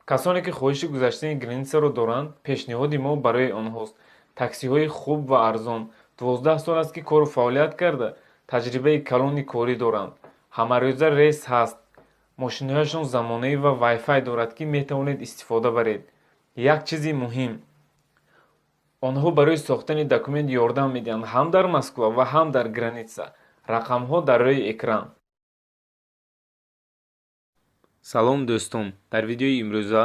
Касоне ки хоҳиши гузаштани границаро доранд, пешниҳоди мо барои онҳост. Таксиҳои хуб ва арзон. 12 сол аст, ки кору фаъолият карда, таҷрибаи калони корӣ доранд. Ҳамарӯза рейс ҳаст. Мошинҳояшон замонавӣ ва вай-фай дорад, ки метавонед истифода баред. Як чизи муҳим: онҳо барои сохтани документ ёрдам медиҳанд ҳам дар Москва ва ҳам дар граница. Рақамҳо дар рӯи экран. Салом, дӯстон! Дар видеои имрӯза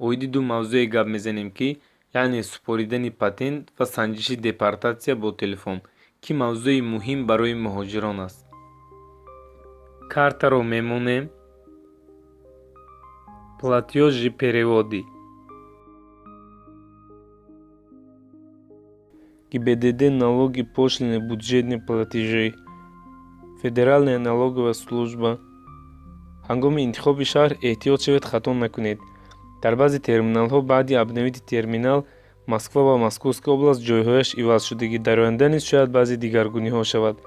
оиди ду мавзӯе гап мезанем, ки яъне супоридани патент ва санҷиши депортатсия бо телефон, ки мавзӯи муҳим барои муҳоҷирон аст. Картаро мемонем, платёжи, переводы, ГИБДД, налоги, пошлины, бюджетные платежи, Федеральная налоговая служба. Ҳангоми интихоби шаҳр эҳтиёт шавед, хато накунед. Дар баъзе терминалҳо баъди обновить терминал Москва ва Московская область ҷойҳояш иваз шудагӣ. Дар оянда низ шояд баъзе дигаргуниҳо шавад,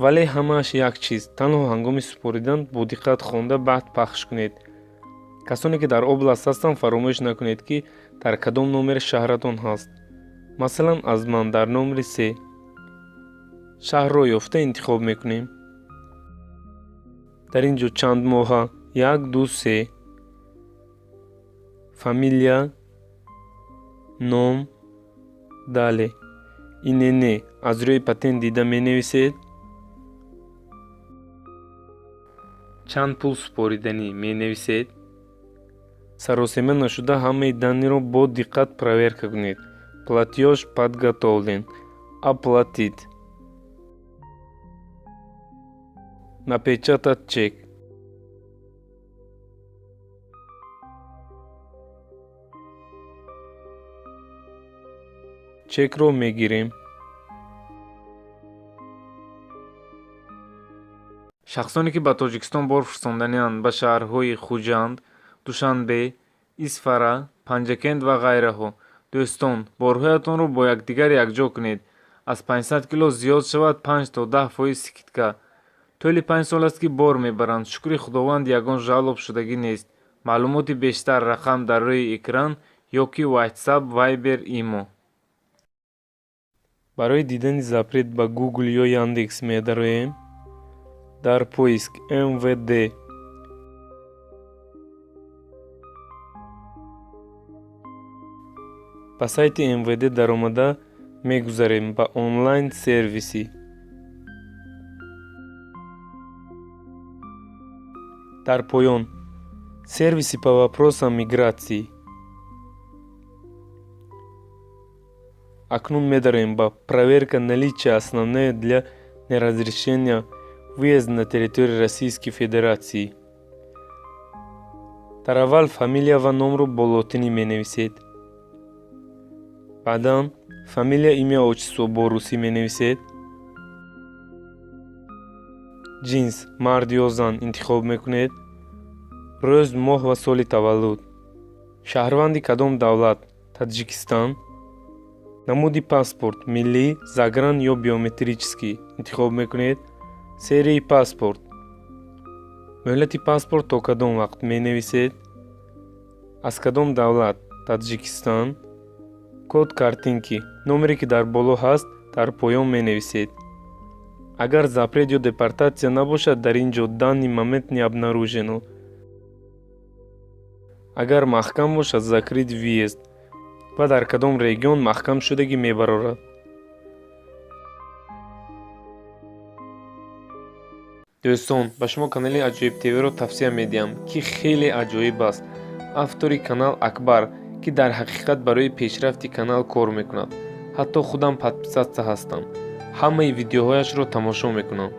вале ҳамааш як чиз. Танҳо ҳангоми супоридан бодиққат хонда, баъд пахш кунед. Касоне ки дар область ҳастанд, фаромӯш накунед, ки дар кадом номери шаҳратон ҳаст. Масалан, аз ман дар номери се. Шаҳрро ёфта интихоб мекунем. Дар ин ҷо чанд моҳа: як, ду, се. Фамилия, ном, далее, ИНН аз рӯи патент дида менависед. Чанд пул супориданӣ менависед. Саросема нашуда, ҳамаи данныйро бо диққат проверка кунед. Платёж подготовлен, оплатить, напечатать чек. Чекро мегирем. Шахсоне ки ба Тоҷикистон бор фурсонданианд, ба шаҳрҳои Хуҷанд, Душанбе, Исфара, Панҷакент ва ғайраҳо, дӯстон, борҳоятонро бо якдигар якҷо кунед. Аз 500 кило зиёд шавад, 5 то 10% скидка. Тӯли 5 сол аст, ки бор мебаранд. Шукри Худованд, ягон жалоба шудагӣ нест. Маълумоти бештар: рақам дар рӯи экран ё ки WhatsApp, Viber, Имо. Барои дидани запрет ба Google ё Яндекс медароем. Дар поиск МВД. Ба сайти МВД даромада, мегузарем ба онлайн сервисы. Дар поён сервисы по вопросам миграции. Акнун медароем ба проверка наличия основания для неразрешения въезд на территорию Российской Федерации. Дар аввал фамилия ва номро бо лотинӣ менависед, баъдан фамилия, имя, отчество бо русӣ менависед. Ҷинс, мард ё зан интихоб мекунед. Рӯз, моҳ ва соли таваллуд. Шаҳрванди кадом давлат: Таҷикистон. Намуди паспорт: миллӣ, загран ё биометрический интихоб мекунед. Серияи паспорт. Мӯҳлати паспорт то кадом вақт менависед. Аз кадом давлат: Таҷикистон. Код картинки: номере ки дар боло ҳаст, дар поён менависед. Агар запрет ё депортатсия набошад, дар ин ҷо данный момент не обнаружено. Агар маҳкам бошад, закрыт въезд ва дар кадом регион маҳкам шудагӣ мебарорад. Дӯстон, ба шумо канали Аҷоиб ТВро тавсия медиҳам, ки хеле аҷоиб аст. Автори канал Акбар, ки дар ҳақиқат барои пешрафти канал кор мекунад. Ҳатто худам подписаться ҳастам, ҳамаи видеоҳояшро тамошо мекунам.